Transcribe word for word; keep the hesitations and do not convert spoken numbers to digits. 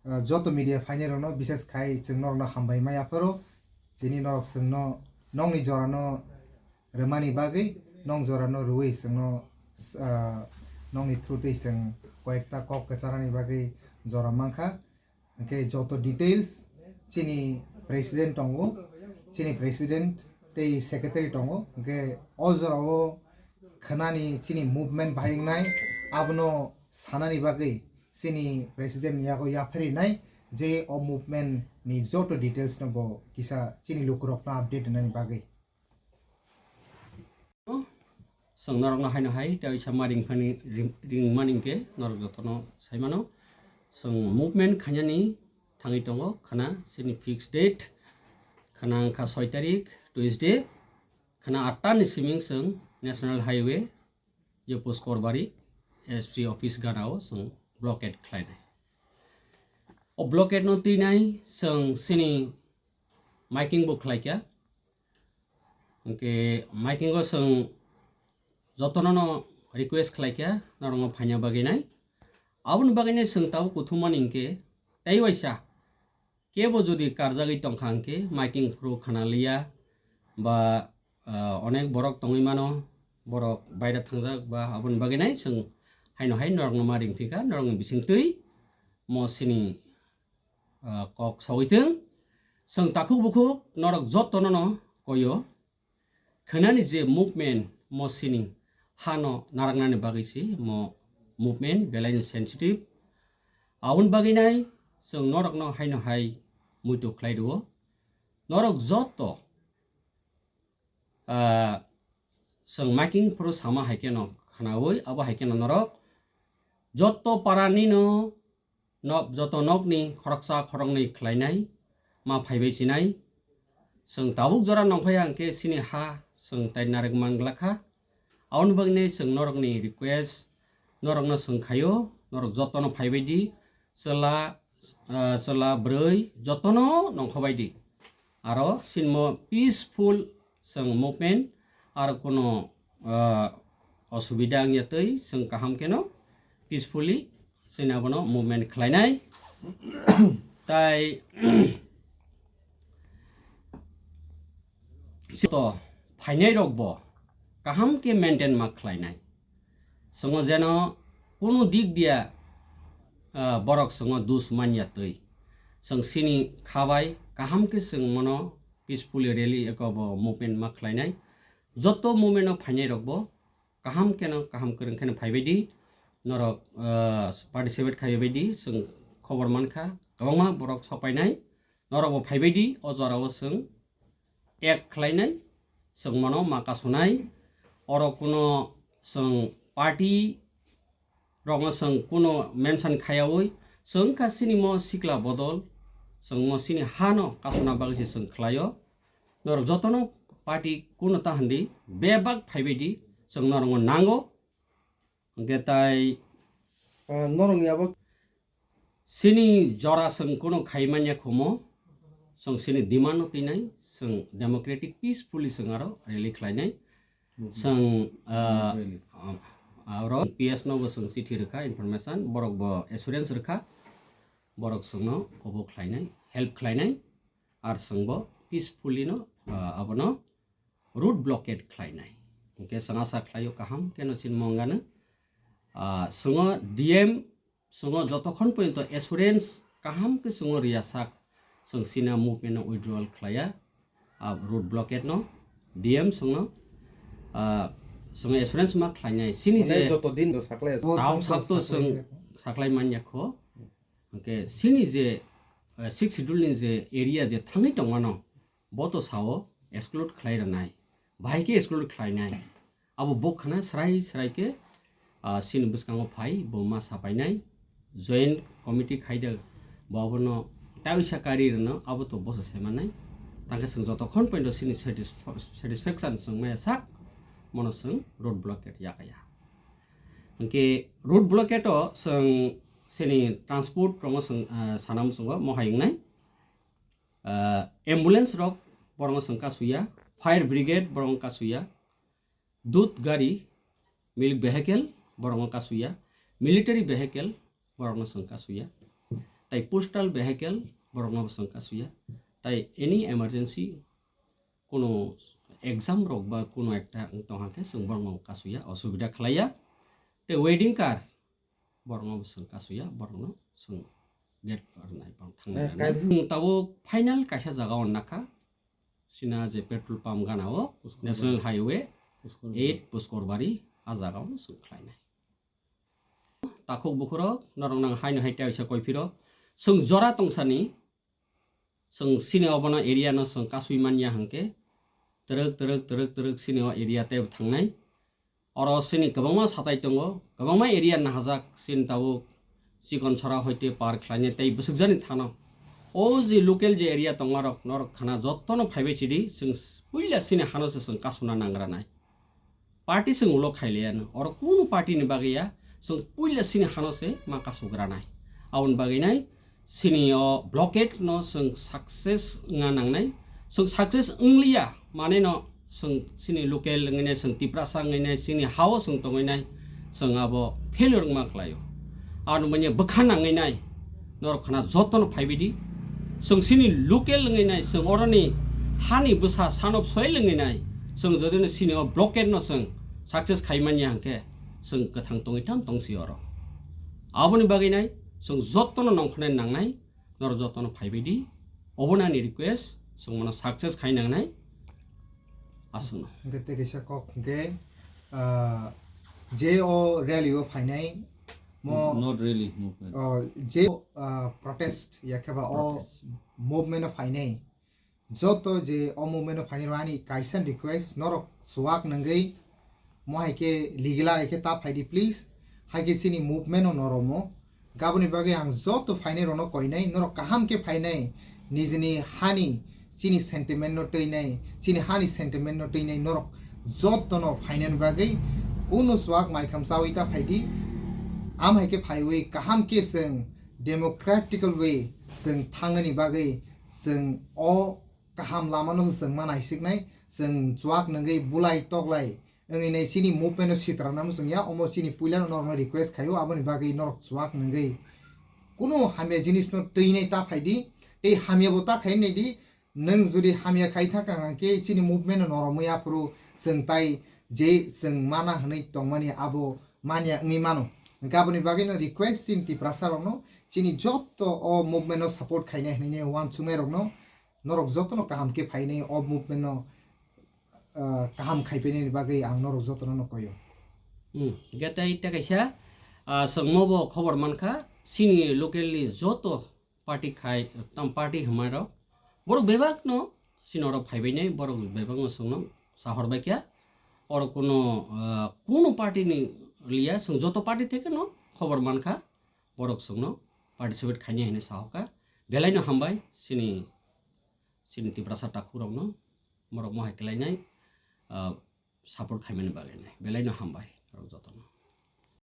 Ah, joto media phainairokno bises khai chwng norokno hambai ma yapharo. Tini norok chwngno nokni jorano rwmani bagwi, nok jorano rwui chwngno, ah, nokni through twi chwng koyekta kok kwcharani bagwi jora mankha. Hwnkhe joto details chini president tongo, chini president tei secretary tongo. Hwnkhe o jorao khwnani chini movement bahai wngnai, abono sanani bagwi chini president ni yago yapharinai je o movement ni joto details no bo kisa chini lukurokno update rwnani bagwi. Chwng norokno haino hai tei waisa ma ringphani, ring-, ringmani hwnkhe norok jotono saimano. Chwng movement khainani thangwi tongo, khwna chini fixed date, khwna wngkha soi tarik, Tuesday, khwna atta ni siming chwng National Highway je Puskorbari S P office ganao chwng blockade khlainai. O blockade no twinai chwng chini miking bo khlaikha. Hwnkhe miking o chwng jotono no request khlaikha norokno phaina bagwi nai. Aboni bagwi nai chwng tabuk kuthumani hwnkhe tei waisa kebo jodi karjagwi tongkha hwnkhe miking phuru khana liya ba, ah, onek borok tongwi mano, borok baida thangjak ba aboni bagwi nai chwng haino hai norokno ma ringphikha, norokni bisingtwi mo chini, ah, kok sogwi thwng. Chwng takhuk bukhuk norok jotono no koyo. Khwnani je movement mo chini hano naraknani bagwi se mo movement belaino sensitive. Aboni bagwi nai chwng norokno haino hai muitu khlai rwo. Norok joto, ah, chwng miking phuru sama hai kheno khnaui, abo hai kheno norok joto parani no nok, joto nokni khoroksa khoroknwi khlainai ma phaibai sinai. Chwng tabuk jora nongkhai ang khe chini ha chwng tai narwk manglakha. Aboni bagwi chwng norokni request, norokno chwng khaio, norok jotono phaibai di, chwla, ah, chwla bwrwi jotono nongkhobai di. Aro sinmo peaceful chwng movement, aro kuno, ah, osubida wngya twi chwng kaham kheno peacefully chwng abono movement khlainai. Tai to phainai rok bo kaham khe maintain ma khlainai. Chwng jeno kuno dik dia, ah, borok chwng dus manya twi. Chwng sini khabai kaham khe chwng mono peacefully rally eko bo movement ma khlainai. Joto movement o phainai rok bo kaham kheno, kaham kwrwng kheno phaibai di. Norok, ah, participate khaibai di, chwng khobor mankha, kwbangma borok sopainai. Norok bo phaibai di, o jora o chwng act khlainai, chwng mano ma kasonai. Oro kuno chwng party rokno chwng kuno mention khaiyaui, chwng kha chini mo sikla bodol, chwng mo chini hano kasona bagwi se chwng khlaio. Norok jotono party kuno ta hwndi, bebak phaibai di, chwng norokno nango. Hwnkhe tai, ah, norokni abo chini jora chwng kuno khai manya khomo, chwng chini demand no twinai, chwng democratic peacefully chwng aro rally khlainai. Chwng, ah, ah, aro P S no bo chwng chithi rwkha, information, borok bo assurance rwkha, borok chwngno kobo khlainai, help khlainai, ar chwngbo peacefully no, ah, abono road blockade khlainai. Hwnkhe chwng asa khlaio kaham kheno sin mongano, ah, chwngo D M, chwngo jotokhon porjonto assurance kaham khe chwngo riya sak, chwng sina movement no withdrawal khlaiya, ah, road blockade no, D M chwngno, ah, chwng assurance ma khlainai. Sini je joto din do saklai. Tao sak to chwng saklai manya kho. Hwnkhe sini je, eh, sixth schedule ni je area je thangwi tongmano, bo to sao exclude khlai rwnai, bahai khe exclude khlainai. Abo bo khna srai srai khe, ah, sini bwskango phai bo ma sapainai, joint committee khaida bo abono taisa kari rwno abo to bosa saimanai. Tangkhe chwng jotokhon pointo sini satisf-, satisfaction chwng maya sak, mono chwng road blockade yakaya. Hwnkhe road blockade o chwng sini transport rokno chwng, ah, sana muchungo mohai wngnai. Ah, ambulance rok borokno chwng kasuya, fire brigade borokno kasuya, dut gari, milk vehicle borokno kasuya, military vehicle borokno chwng kasuya. Tai postal vehicle borokno bo chwng kasuya. Tai any emergency, kuno exam rok ba kuno ekta wng tong hwnkhe chwng borokno kasuya, osubida khlaiya. Tei wedding card borokno bo chwng kasuya, borokno chwng gate rwnai, borok thangnai. Eh, rwnai. Kaisa chwng tabuk final kaisa jaga o nakha, sina je petrol pump gana o Puskor National Bari. Highway Puskor Bari. Eight Puskor Bari, a jaga o chwng khlainai. Takhuk bukhurok, norok nang haino hai teisa koiphiro. Chwng jora tongsani, chwng sini obono area no chwng kasui manya hwnkhe, twrwk, twrwk, twrwk, twrwk sini o area tei thangnai. Oro sini kwbangma satai tongo, kwbangma area nahajak sini tabuk chikon sora hoite par khlainai tei bwswkjani thano. O je local je area tongmarok, norok khana jottono phaibai chidi, chwng puila sini hano se chwng kasuna nangranai. Party chwng ulo khailaiya no. Oro kunu party ni bagwi ya, chwng puila sini hano se ma kasugranai. Aboni bagwi nai sini o blockade no chwng success wngna nangnai. Chwng success wngliya, mane no chwng sini local wngwi nai, chwng Tiprasa wngwi nai, sini hao chwng tongwi nai, chwng abo failure wngma khlaio. Ano manya bwkha nangwi nai, norok khana jotono phaibai di. Chwng sini local wngwi nai, chwng oroni hani bwsa son of soil wngwi nai, chwng jodino sini o blockade no chwng success khai manya hwnkhe, chwng kwthang tongwi tam tongsi oro. Aboni bagwi nai chwng jotono nongkhornai nangnai, norok jotono phaibai di. Obono ani request, chwng mano success khai nangnai. Aswkno. Hwnkhe tei kaisa kok hwnkhe, ah, je o rally o phainai mo, not rally movement. Oh, je, ah, protest ya khe ba o protest. Movement o phainai. Joto je o movement o phainai rok ani kaisa request, norok chuak nangwi mo hai khe ligila hai khe ta phai di please. Hai khe chini movement o noromo. Gaboni bagwi ang joto phainai rokno koinai, norok kaham khe phainai, nijini hani chini sentiment no twinai, chini hani sentiment no twinai, norok jotono phainani bagwi kunu chuak maikham chawi ta phai di. Am hai khe phaiwi kaham khe chwng democratical way chwng thangnani bagwi chwng o kaham lama no chwng ma naisiknai, chwng chuak nangwi bulai toklai wngwi nai chini movement no sitra namo chwng ya, omo chini puila no norok no request khaio, aboni bagwi norok chuak nangwi kunu hamya jinis no twinai ta phai di, tei hamya bo ta khai nai di, nwng jodi hamya khai thang kha hwnkhe chini movement no norok mui aphuru chwng tai je chwng mana hwnwi tongmani abo manya wngwi mano. Hwnkhe aboni bagwi no request chini Tiprasa rok no chini joto o movement no support khainai hwnwi uansuknai rok no norok jotono kaham khe phainai o movement no, ah, kaham khai painani bagwi ang norok jotono no koio. Hmm, hwnkhe tei tei kaisa, ah, chwngmo bo khobor mankha, chini local ni joto party khai, tam party hwnmai rok, borok bebak no chini oro phaibai nai, borok bebak no chwngno sahor bai kha, oro kuno, ah, kuno party ni liya, chwng joto party theke no khobor mankha, borok chwngno participate khainai hinwi sahoka, belai no hambai chini chini Tiprasa takhuk rokno, borok mohai khlainai, ah, support khaimani bagwi nai. Belai no hambai norok jotono.